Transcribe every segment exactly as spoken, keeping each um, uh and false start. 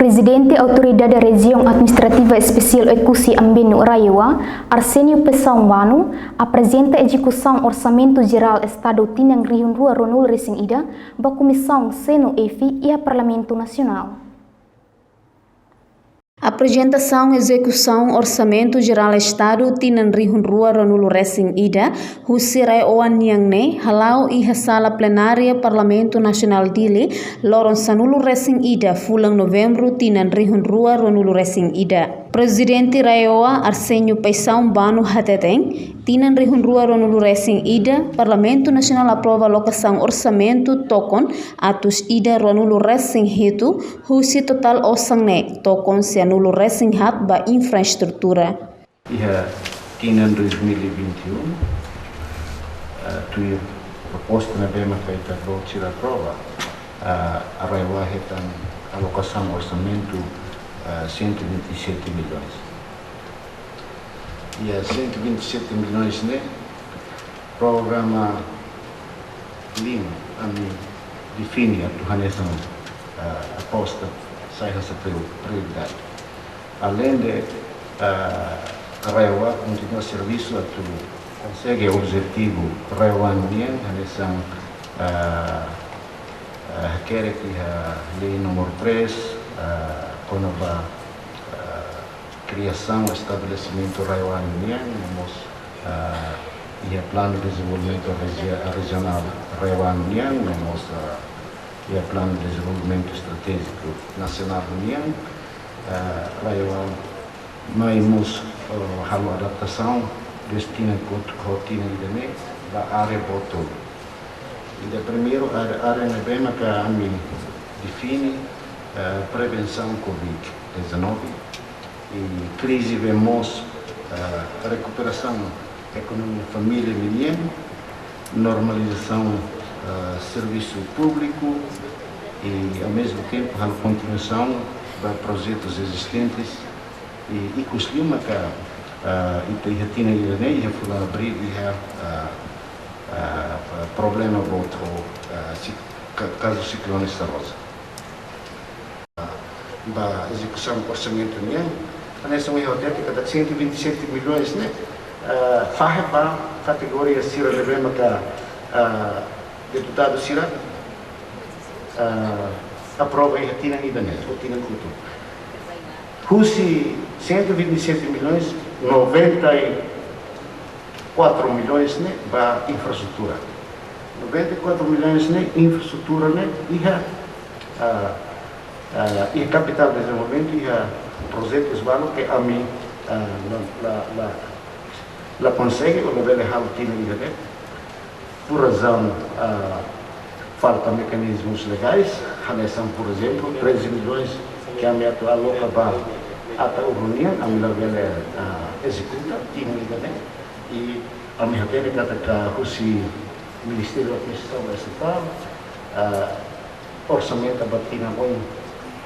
Prezidente Autoridade Rejiaun Administrativa Espesiál Oekusi Ambenu RAEOA, Arsénio Paixão Bano, aprezenta ezekusaun Orsamentu Jerál Estadu tinan rihun rua ruanulu resin ida ba Komisaun Seno F iha Parlamentu Nasionál. Aprezentasaun ezekusaun Orsamentu Jerál Estadu tinan rihun rua ruanulu resin ida husi RAEOA nian ne'e hala'o iha sala plenária Parlamentu Nasionál Dili, loron sanulu resin ida fulan Novembru tinan rihun rua ruanulu resin ida. Prezidente RAEOA Arsénio Paixão Bano hateten, tinan rihun rua ruanulu resin ida, Parlamentu Nasionál aprova alokasaun orsamentu tokon atus ida ruanulu resin hitu, husi totál osan ne'e tokon sianulu resin haat ba infraestrutura. Iha tinan dois mil e vinte e um, eh, tuir proposta ne'ebé mak ita-boot sira aprova, eh, RAEOA hetan alokasaun orsamentu, eh, cento e vinte e sete milhões. Iha cento e vinte e sete milhões ne'e, programa lima, ami define atu hanesan, ah, aposta, sai hanesan prior-, prioridade. Além de, ah, RAEOA kontinua servisu atu konsege objetivu RAEOA nian, hanesan, ah, ah, hakerek iha lei númeru três, ah, kona-ba, ah, kriasaun estabelesimentu RAEOA nian, no mós, ah, iha planu dezenvolvimentu rejia-, rejionál RAEOA nian, no mós, ah, iha planu dezenvolvimentu estratéjiku nasionál nian, ah, RAEOA mai mós, ah, halo adaptasaun husi tinan kotuk ho tinan ida-ne'e ba área boot tolu. Ida primeiru área, área ne'ebé maka ami define, ah, prevensaun covid dezanove, i krize vemos, ah, rekuperasaun ekonomia família nian, normalizasaun, ah, servisu públiku, i ao mesmo tempo halo kontinuasaun ba projetus ezistentes, i ikus liu maka, ah, ita iha tinan ida-ne'e, iha fulan abríl, iha, ah, ah, problema boot ho, ah, si-, ka-, kazu siklone Santa Rosa. Ba ezekusaun orsamentu nian, hanesan ohin ha'u hatete katak cento e vinte e sete milhões ne'e, ah, fahe ba kategoria sira ne'ebé maka, ah, deputadu sira, ah, aprova iha tinan ida-ne'e, ou tinan kotuk. Husi cento e vinte e sete milhões, noventa e quatro milhões ne'e ba infraestrutura. Noventa e quatro milhões ne'e infraestrutura ne'e iha, ah, ah, iha kapitál dezenvolvimentu, iha projetus balu ke ami, ah, la, la, la, la konsege ou labele halo tinan ida-ne'e. Por razaun, ah, falta mekanizmus legais, hanesan, por ezemplu, treze milhões ke ami atu aloka ba Ataúro nian, ami labele, ah, ezekuta tinan ida-ne'e, i ami hatene katak husi Ministériu Administrasaun Estatál, ah, orsamentu ba tinan oin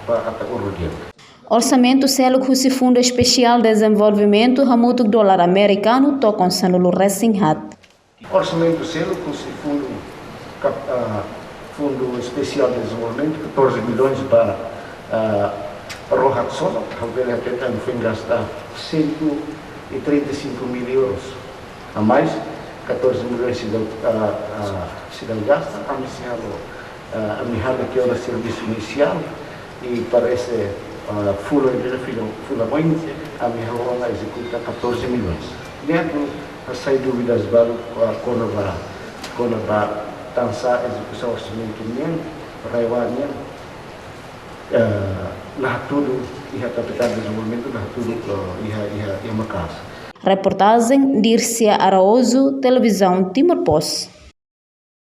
ba Ataúro di'ak. Orsamentu seluk husi Fundu Espesiál Dezenvolvimentu hamutuk dolar amerikanu tokon sanulu resin haat. Orsamentu seluk husi fundu kap-, ah, Fundu Espesiál Dezenvolvimentu, catorze milhões ba, ah, Rohat solo, ha'u bele hatete ami foin gasta cento e trinta e cinco mil euros a mais, catorze milhões seidauk, ah, ah, seidauk gasta, ami sei halo, ah, ami halo tiha ona servisu inisiál, i parese, ah, fulan ida-ne'e, fulan, fulan oin, ami halo ona ezekuta catorze milhões. Ne'e atu hasai dúvidas balu, ah, kona-ba, kona-ba tansá ezekusaun orsamentu nian, RAEOA nian, ah, la hatudu iha kapitál dezenvolvimentu, la hatudu, ah, iha, iha, iha maka'as. Reportajen Dircia Araújo, Televizaun Timor Post.